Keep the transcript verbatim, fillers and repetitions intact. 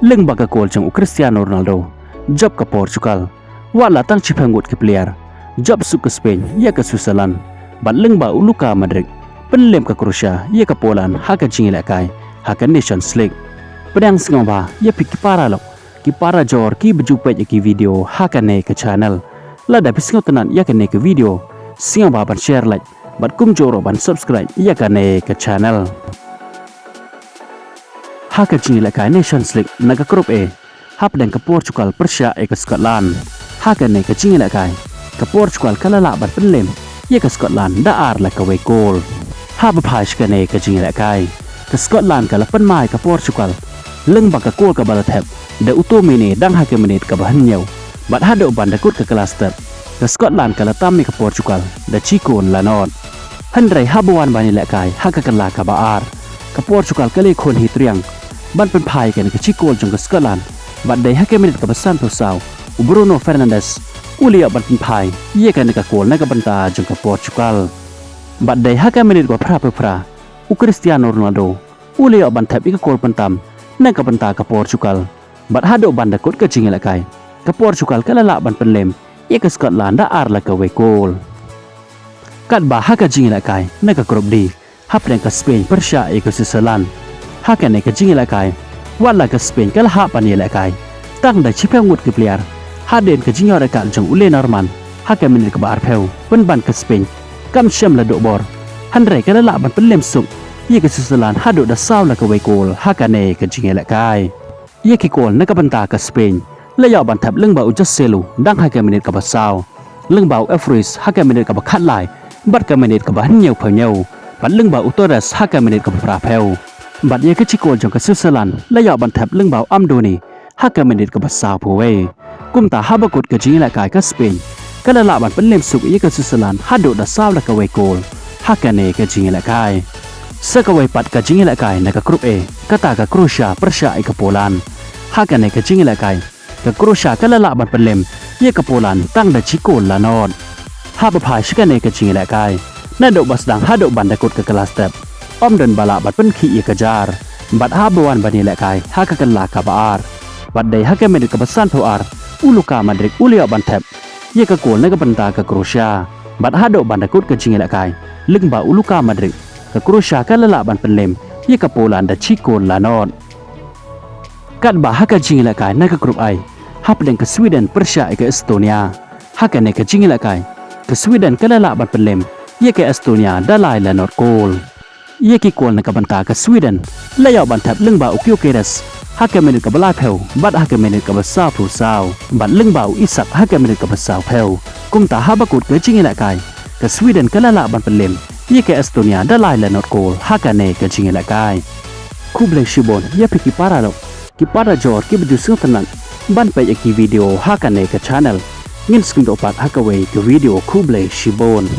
Lyngba ka kol jong u Cristiano Ronaldo, jop ka Portugal. Wat la tang shiphew ngut ki player, jop suk ka Spain ïa ka Switzerland. Bad lyngba u Luka Modric, pynlem ka Croatia ïa ka Poland ha ka jingïalehkai ha ka Nations League. Pdiang sngewbha ïa phi ki paralok, ki parajor kiba ju peit ïa ki video ha kane ka channel. Lada phi sngewtynnat ïa kane ka video, sngewbha ban share, like bad kumjuh ruh ban subscribe ïa kane ka channel. Ha ka jingïalehkai Nations League na ka Group A, hapdeng ka Portugal pyrshah ïa ka Scotland. Ha kane ka jingïalehkai, ka Portugal ka la lah ban pynlem ïa ka Scotland da ar la kawei kol. Haba phai sha kane ka jingïalehkai, ka Scotland ka la pynmai ka Portugal lyngba ka kol kaba la thep da u Tomine dang ha ka minit kaba hynñiew. Bad haduh ban da kut ka kylla step, ka Scotland ka la tam ïa ka Portugal da shi kol la nod. Hynrei haba wan ban ïalehkai ha ka kylla kaba ar, ka Portugal ka la khun hi triang ban pynphai ïa kane ka shi kol jong ka Scotland. Bad dei ha ka minit kaba sanphew saw, u Bruno Fernandes u la ïoh ban pynphai ïa kane ka kol na ka bynta jong ka Portugal. Bad dei ha ka minit kaba phraphew phra, u Cristiano Ronaldo u la ïoh ban thep ïa ka kol pyntam na ka bynta ka Portugal. Bad haduh ban da kut ka jingïalehkai, ka Portugal ka la lah ban pynlem ïa ka Scotland da ar la kawei kol. Katba ha ka jingïalehkai na ka Group D, hapdeng ka Spain pyrshah ïa ka Switzerland. Ha kane ka jingïalehkai, wat la ka Spain ka la hap ban ïalehkai tang da shiphew ngut ki player, hadien ka jingïoh red card jong u Lenormand ha ka minit kaba arphew, pynban ka Spain kam shym la duh bor. Hynrei ka la lah ban pynlem suk ïa ka Switzerland haduh da saw la kawei kol ha kane ka jingïalehkai. Ïa ki kol na ka bynta ka Spain la ïoh ban thep lyngba u Joselu dang ha ka minit kaba saw, lyngba u Dumfries ha ka minit kaba khatlai, bad ka minit kaba hynñiewphew hynñiew, bad lyngba u Torres ha ka minit kaba phraphew. Bad ïa ka shi kol jong ka Switzerland la ïoh ban thep lyngba u Amdouni ha ka minit kaba sawphew wei. Kumta haba kut ka jingïalehkai, ka Spain ka la lah ban pynlem suk ïa ka Switzerland haduh da saw la kawei kol ha kane ka jingïalehkai. Sa kawei pat ka jingïalehkai na ka Group A, kata ka Croatia pyrshah ïa ka Poland. Ha kane ka jingïalehkai, ka Croatia ka la lah ban pynlem ïa ka Poland tang da shi kol la nod. Haba phai sha kane ka jingïalehkai, naduh ba sdang haduh ban da kut ka kylla step, ym don ba lah ban pynkhih ïa ka jar. Bad haba wan ban ïalehkai ha ka kylla kaba ar, bad dei ha ka minit kaba sanphew ar, u Luka Modric u la ïoh ban thep ïa ka kol na ka bynta ka Croatia. Bad haduh ban da kut ka jingïalehkai, lyngba u Luka Modric, ka Croatia ka la lah ban pynlem ïa ka Poland da shi kol la nod. Katba ha ka jingïalehkai na ka Group I, hapdeng ka Sweden pyrshah ïa ka Estonia. Ha kane ka jingïalehkai, ka Sweden ka la lah ban pynlem ïa ka Estonia da lai la nod kol. Ïa ki kol na ka bynta ka Sweden la ïoh ban thep lyngba u Gyökeres ha ka minit kaba laiphew, bad ha ka minit kaba sawphew saw, bad lyngba u Isak ha ka minit kaba sawphew. Kumta haba kut ka jingïalehkai, ka Sweden ka la lah ban pynlem ïa ka Estonia da lai la nod kol ha kane ka jingïalehkai. Khublei shibun ïa phi ki paralok, ki parajor kiba ju sngewtynnat ban peit ïa ki video ha kane ka channel. Ngin sa ïakynduh pat ha kawei ka video. Khublei shibun.